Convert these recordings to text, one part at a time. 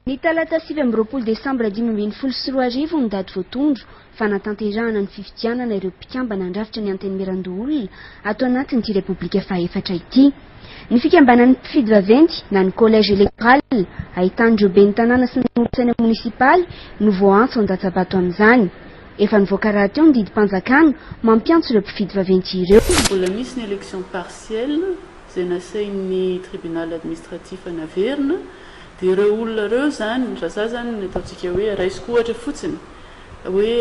Ny talata 29 desambra 2015 no daty voatondro fanatanterahana ny fifidianana ireo mpikambana handrafitra ny Antenimierandoholona ato anatin'ity Repoblika fahaefatra ity. Ny fikambanan'ny mpifidy vaventy na ny Collège électoral ahitan'ireo ben'ny tanàna sy ny mpanolotsaina monisipaly no voaantso handatsa-bato amin'izany. Efa nivoaka rahateo ny didim-panjakana mampiantso ireo mpifidy vaventy ireo. Mbola misy ny élection partielle izay nasain'ny tribunal administratif naverina dia ireo olona ireo izany, raha za izany ny ataontsika hoe raisiko ohatra fotsiny hoe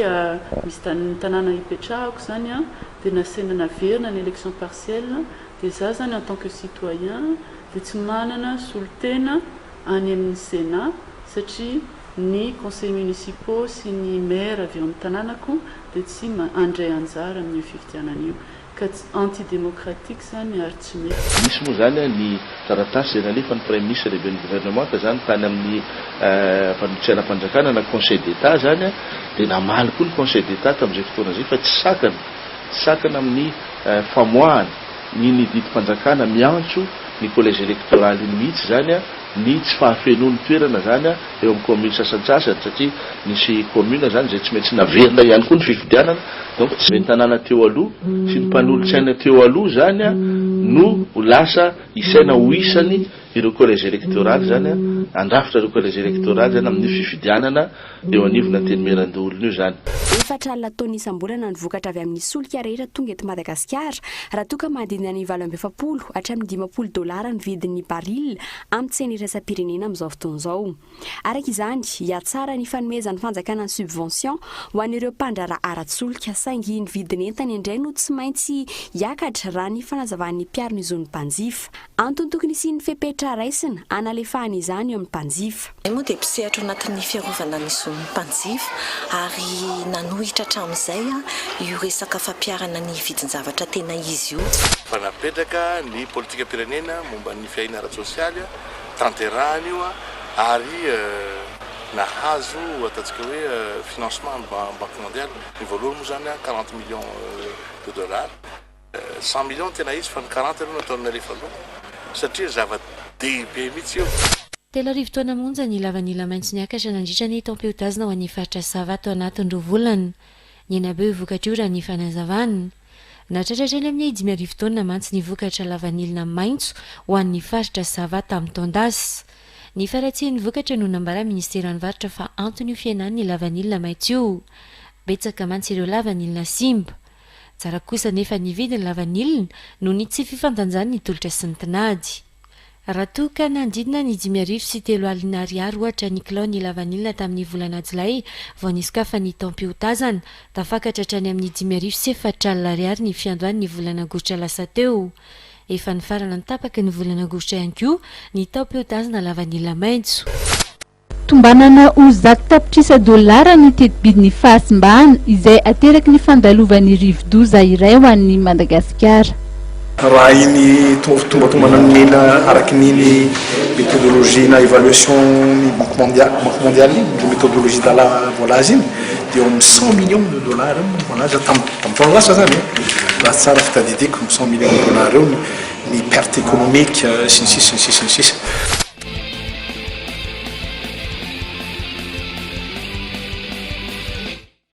misy tanàna ipetrahako izany an, dia nasaina naverina ny élection partielle dia za izany en tant que citoyen dia tsy manana solontena any amin'ny Sénat satria ny conseillers municipaux sy ny maire avy eo amin'ny tanànako dia tsy handray anjara amin'io fifidianana io. Ka tsy anti-démocratique zany ary tsy mety. Nisy moa izany ny taratasy izay nalefan'ny Praiminisitra lehiben'ny governemanta izany tany amin'ny mpanolotsainam-panjakana na Conseil d'Etat izany dia namaly koa ny Conseil d'Etat tamin'izay fotoana izay fa tsy sakana, tsy sakana amin'ny famoahana iny didim-panjakana miantso ny collège électoral iny mihitsy izany ny tsy fahafenoan'ny toerana izany eo amin'ny commune sasantsasany satria nisy commune izany izay tsy maintsy naverina ihany koa ny fifidianana donc tsy ben'ny tanàna teo aloha sy ny mpanolotsaina teo aloha izany no ho lasa isaina ho isany ireo collège électoral izany handrafitra ireo collège électoral izany amin'io fifidianana eo anivon'ny antenimierandoholona io izany. 40 taonina isam-bolana ny vokatra avy amin'ny solika rehetra tonga eto Madagasikara, raha toa ka manodidina ny 48 hatramin'ny 50 dolara ny vidin'ny baril amin'ny tsena iraisam-pirenena amin'izao fotoana izao. Araka izany, hihatsara ny fanomezan'ny fanjakana ny subvention ho an'ireo mpandraharaha ara-tsolika, saingy ny vidin'entana indray no tsy maintsy hiakatra raha ny fanazavan'ny mpiaro ny zon'ny mpanjifa. Antony tokony hisian'ny fepetra raisina hanalefahana izany eo amin'ny mpanjifa. Izahay moa dia mpisehatra ao anatin'ny fiarovana ny zon'ny mpanjifa ary nanohitra hatramin'izay io resaka fampiharana ny vidin-javatra tena izy io. Fa napetraka ny politikam-pirenena momba ny fiahiana ara-tsosialy, tanterahana io ary nahazo ataontsika hoe financement ny Banque mondiale. Ny voalohany moa izany 40 millions de dollars. 100 millions tena izy fa ny 40 aloha nataony nalefa aloha satria zava-dehibe mihitsy io. 3000 taonina monja ny lavanila maitso niakatra nandritra ny taom-piotazana ho an'ny faritra Sava tao anatin'ny 2 volana. Nihena be io vokatra io raha ny fanazavana. Nahatratra hatrany amin'ny 5000 taonina mantsy ny vokatra lavanilina maitso ho an'ny faritra Sava tamin'ny taon-dasa. Ny faharatsian'ny vokatra no nambara ministeran'ny varotra fa antony io fihenan'ny lavanilina maitso io. Betsaka mantsy ireo lavanilina simba. Tsara kosa nefa ny vidin'ny lavanilina noho ny tsy fifandanjan'ny tolotra sy ny tinady. Raha toa ka nanodidina ny 350 ariary ohatra ny kilao ny lavanilina tamin'ny volana jolay vao nisokafan'ny taom-piotazana, tafakatra hatrany amin'ny 450 ariary ny fiandohan'ny volana aogositra lasa teo. Efa nifarana ny tapaky ny volana aogositra ihany koa ny taom-piotazana lavanila maitso. Tombanana ho 100 tapitrisa dolara ny tetibidin'ny fahasimbana izay ateraky ny fandalovan'ny rivodoza iray ho an'ny Madagasikara. Raha iny tombatombana nomena araky n'iny méthodologie na évaluation ny Banque mondiale iny, le méthodologie dala voalaza iny, de eo amin'ny 100 millions de dollars eo voalaza tam taona lasa zany e, raha tsara fitadidiko, 100 millions de dollars eo ny perte économique sy ny sisa, ny sisa, ny sisa.